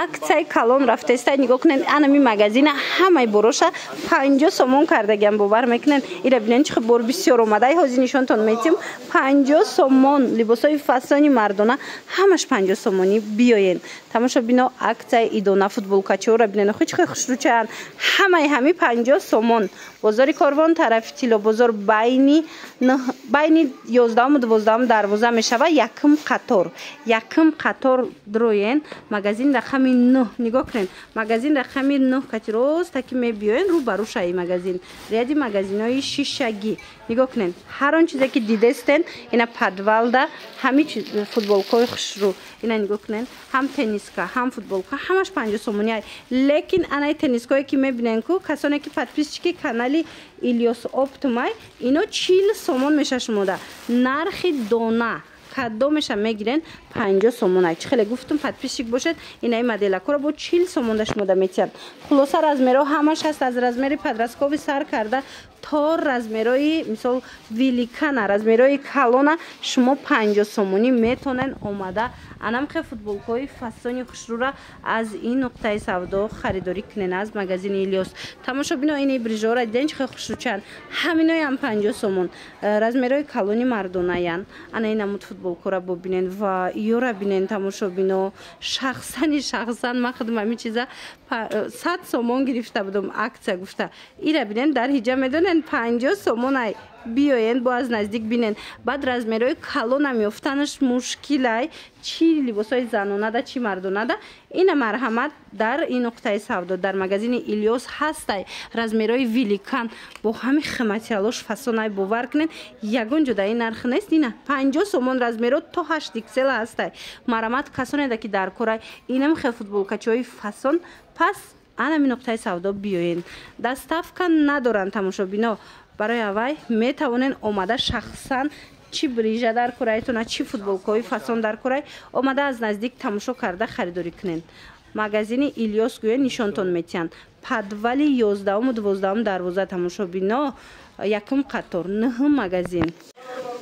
Акцияи калон рафтеста, нигоҳ кунед, анами магазина ҳамаи бороша 50 сомон кардагиам, бовар мекунед? Ира бинед, чӣ бор бисёр омада, ҳозир нишонтон метим. 50 сомон либосҳои фасони мардона, ҳамаш 50 сомонӣ. Биёен, тамошобино, акцияи идона. Футболкачиҳоро бинед, охи чӣ хушрӯчаанд, ҳамаи ҳами 50 сомон. Бозори Корвон, тарафи Тиллобозор, байни 11-уму 12-ум дарвоза мешава, якум қатор, якум қатор дроен, магазин рақами 9. Нигоҳ кунед, магазин рақами 9 кати рост таки мебиёен, рӯ ба рӯ шаи магазин, ряди магазинҳои шишагӣ. Нигоҳ кунед, ҳар он чизе ки дидестен, ина подвалда ҳами футболкаҳои хушрӯ, ина нигоҳ кунед, ҳам тенниска, ҳам футболка, ҳамаш 50 сомонӣ. Лекин анаи тенниское ки мебинен ку, касоне ки подписчики канали Илёс Оптумай, ино 40 сомон меша. Шумода нархи дона кадомеша мегирен, 50 сомона. Чӣ хеле гуфтум, подписчик бошед, инаи моделакоро бо 40 сомон да шумода метиҳанд. Хулоса, размерҳо ҳамаш ҳаст, аз размери подростковый сар карда то размерҳои, мисол, великана, размерҳои калона. Шумо 50 сомонӣ метонен омада анамхе футболкаҳои фасони хушрӯра аз ин нуқтаи савдо харидорӣ кунен, аз магазини Илёс. Тамошобино, ини брижора диден, чӣ хел хушрӯчаанд, ҳаминоям 50 сомон, размерҳои калони мардонаян. Ана ин намуд футболкаро бубинен ва ёра бинен, тамошобино. Шахсани шахсан ман худам ҳамин чиза 100 сомон гирифта будум, акция гуфта. Ира бинен, дар ҳиҷа медонен, 50 сомонай. Биёен, бо аз наздик бинен. Баъд размерҳои калонам ёфтанаш мушкилай, чӣ либосҳои занонада, чӣ мардонада. Ина, марҳамат, дар ин нуқтаи савдо, дар магазини Илёс ҳастай размерҳои великан бо ҳами материалош фасонай. Бовар кунед, ягон ҷо дар ин нарх нест. Ина 50 сомон, размерҳо то 8 иксела ҳастай. Марҳамат, касонеда ки дар корай инам хел футболкачиҳои фасон, пас анами нуқтаи савдо биёен. Доставка надоранд, тамошобино, барои аввай метавонен омада шахсан, чӣ брижа дар корайтона, чӣ футболкаҳои фасон дар корай, омада аз наздик тамошо карда харидорӣ кунен. Магазини Илёс гӯя, нишонтон метиҳанд. Подвали 11-уму 12-ум дарвоза, тамошобино, якум қатор, нӯҳум магазин.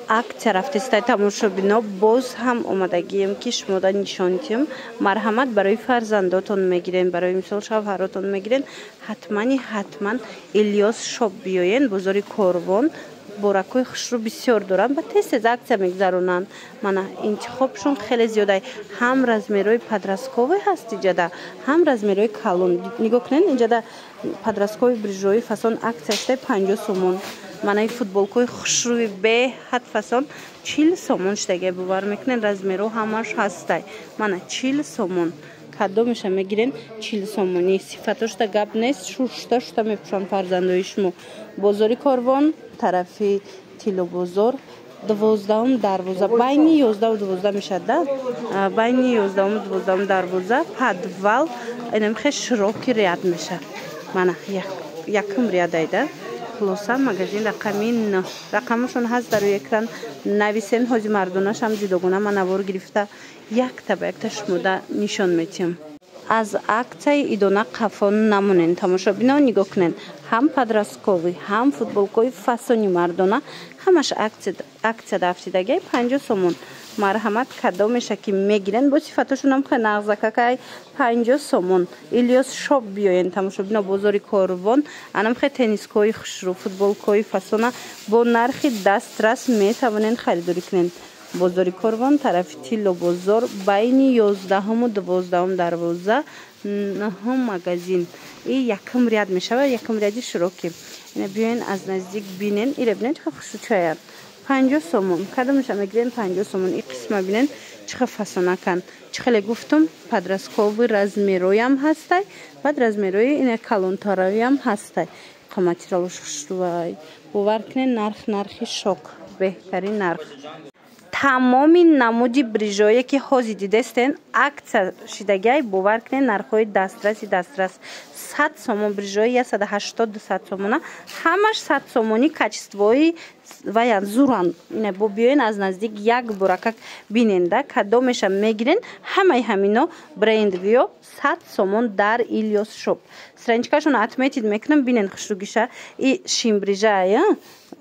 Акция рафтестай, тамошобино, боз ҳам омадагием, ки шумода нишон диҳем. Марҳамат, барои фарзандотон мегирен, барои мисол шавҳаротон мегирен, ҳатмани ҳатман Илёс Шоп биёен. Бозори Корвон боракҳои хушрӯ бисёр доранд ва тез тез акция мегузаронанд. Мана, интихобшон хеле зиёдай, ҳам размерҳои подростковый ҳаст иҷада, ҳам размерҳои калон. Нигоҳ кунед, инҷада подростковый брижои фасон акция шудай, 50 сомон. Манаи футболкаҳои хушрӯи беҳад фасон 40 сомон шудагай, бовар мекунед? Размерҳо ҳамаш ҳастай. Мана, 40 сомон, кадомеша мегирен, 40 сомонӣ. Сифатошда гап нест, шушта шута мепӯшанд фарзандои шумо. Бозори Корвон, тарафи Тиллобозор, 12-ум дарвоза, байни 11-у 12 мешавад да, байни 11-уму 12-ум дарвоза, подвал, инамхе широкий ряд мешавад. Мана, якум рядайда. Хулоса, магазин рақами 9, рақамашон ҳаст дар рӯи экран, нависен. Ҳози мардонашам ҷудогона ман навор гирифта, якта ба якта шумода нишон метиҳам. Аз акцияи идона қафо намонен, тамошобино. Нигоҳ кунед, ҳам подростковый, ҳам футболкаҳои фасони мардона, ҳамаш акция дафтидагиай, 50 сомон. Марҳамат, кадомеша ки мегирен, бо сифатошонам хе нағзакакай, 50 сомон. Илёс Шоп биёен, тамошобино, бозори Корвон. Анам хе теннискаҳои хушрӯ, футболкаҳои фасона бо нархи дастрас метавонен харидорӣ кунед. Бозори Корвон, тарафи Тиллобозор, байни 11-уму 12-ум дарвоза, нӯҳум магазин и якум ряд мешавад, якум ряди широкӣ. Ина биёен, аз наздик бинен. Ира бинен, чӣ хушрӯчаяд, 50 сомон. Кадомеша мегирен, 50 сомон. И қисма бинен, чӣ хел фасонакан. Чӣ хеле гуфтум, подростковый размероям ҳастай, баъд размерои ина калонтароям ҳастай. Материалош хушрӯвай, бовар кунед, нарх нархи шок, беҳтарин нарх. Тамоми намуди брижое ки ҳозир дидестен, акция шидагиай, бовар кунед, нархҳои дастраси дастрас, 100 сомон. Брижои 180, 200 сомона, ҳамаш 100 сомонӣ. Качествои ваян зуран. Ина бо биёен, аз наздик як боракак бинен да, кадомеша мегирен, ҳамаи ҳамино брендвиё 100 сомон дар Илёс Шоп. Страничкашон отметить мекунам, бинен хушругиша. И шимбрижая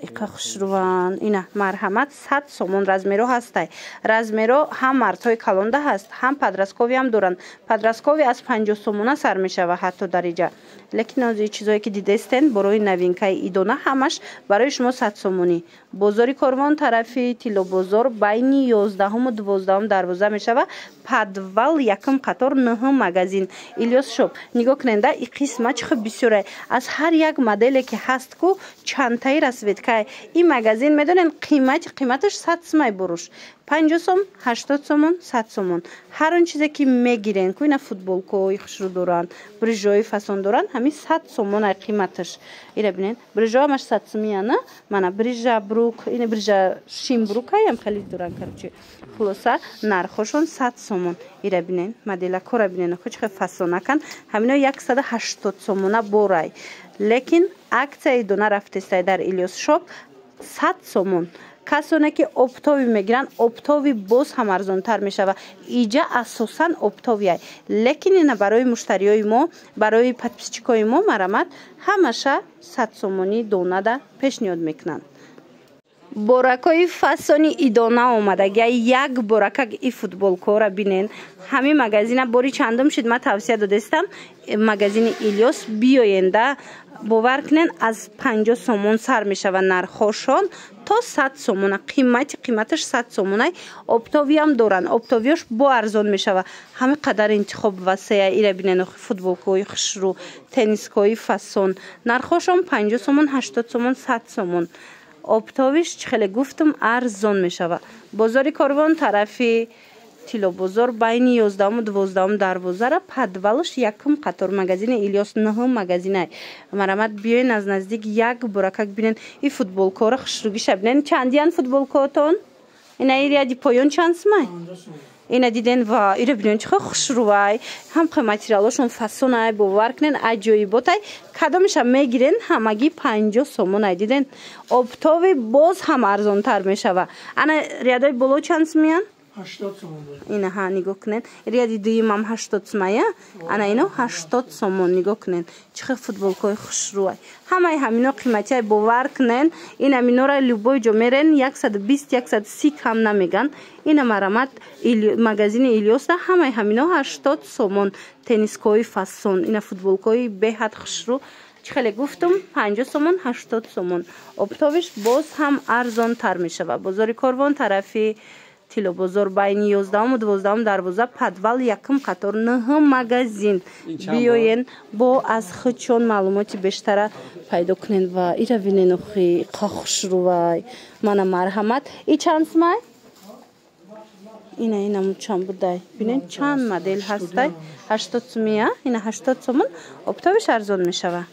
иқа хушруван. Ина, марҳамат, 100 сомон. Размеро ҳастай, размеро ҳам мардҳои калонда ҳаст, ҳам Подростковый ам доранд. Подростковый аз 50 сомона сар мешава ҳатто дар иҷа. Лекин ози чизое ки дидестен, борои новинка и идона, ҳамаш барои шумо 100 сомонӣ. Бозори Корвон, тарафи Тиллобозор, байни 11-уму 12-ум дарвоза мешава, подвал, якум қатор, нӯҳум магазин, Илёс Шоп. Нигоҳ куненда, и қисма чӣ хел бисёре, аз ҳар як моделе ки ҳаст ку, чандтаи расцветка е. Ин магазин, медонен, қиматаш 100 сумай буруш: 50 сом, 80 сомон, 100 сомон. Ҳар он чизе ки мегирен ку, ина футболкои хушрӯ доранд, брижои фасон доранд, ҳамин 100 сомон ай қиматаш. Ира бинен, брижо ҳамаш 100 сумияна. Мана брижа, брук, ина брижа шимбрукаям хеле доранд. Короче, хулоса, нархошон 100 сомон. Ира бинен, моделакора бинен, чӣ хел фасонакан. Ҳамино 180 сомона борай, лекин аксияи дона рафтестай дар Илёс Шоп, 100 сомон. Касоне ки оптовый мегиранд, оптовый боз ҳам арзонтар мешавад. Иҷа асосан оптовый ай, лекин ина барои муштариёи мо, барои подписчик ои мо, марамат, ҳамаша 100 сомонӣ донада пешниҳод мекунанд. Боракҳои фасони идона омадагия. Як боракак и футболкора бинен. Ҳамин магазина бори чандум шуд ман тавсия додестам. Магазини Илёс биёенда, бовар кунен, аз 50 сомон сар мешава нархошон то 100 сомона. Қиматаш 100 сомонай. Оптовый ам доранд, оптовый ёш бо арзон мешава. Ҳамин қадар интихоб васея. Ира бинен, футболкаҳои хушрӯ, теннискаҳои фасон, нархошон 50 сомон, 80 сомон, 100 сомон. Оптовый ш, чӣ хеле гуфтум, арзон мешава. Бозори Корвон, тарафи Тиллобозор, байни 11-уму 12-ум дарвозара, подвал ш, якум қатор, магазини Илёс, нӯҳум магазинай. Марамат, биёен, аз наздик як боракак бинен. И футболкаҳоро хушрӯгиша бинен. Чандиян футболкаотон? Ина ряди поён чанд сумай? Ина диден ва ира бинен, чӣ хел хушрӯвай. Ҳам материалошон фасонай, бовар кунен, аҷоиботай. Кадомеша мегирен, ҳамагӣ 50 сомонай. Диден, оптовый боз ҳам арзонтар мешава. Ана рядои боло чанд сумиян? Ина ҳа, нигоҳ кунед, ряди дуюмам 80 сумая. Ана ино 80 сомон. Нигоҳ кунед, чӣ хел футболкаҳои хушрӯай. Ҳамаи ҳамино қиматиай, бовар кунен. Ин ҳаминора любой ҷо мерен, 120, 130 кам намеган. Ина, марамат, магазини Илёсда ҳамаи ҳамино 80 сомон. Теннискаҳои фасон, ина футболкаҳои беҳад хушрӯ. Чӣ хеле гуфтум, 50 сомон, 80 сомон. Оптовый ш боз ҳам арзонтар мешавад. Бозори Корвон, тарафи Тиллобозор, байни 11-уму 12-ум дарвоза, подвал, якум қатор, нӯҳум магазин. Биёен, бо аз худшон маълумоти бештара пайдо кунен. Ва ира бинен, охи қа хушрӯвай. Мана, марҳамат, и чанд сумай? Ина, инаму чанд будай? Бинен, чанд модел ҳастай. 80 сумия. Ина 80 сомон, оптовый ш арзон мешавад.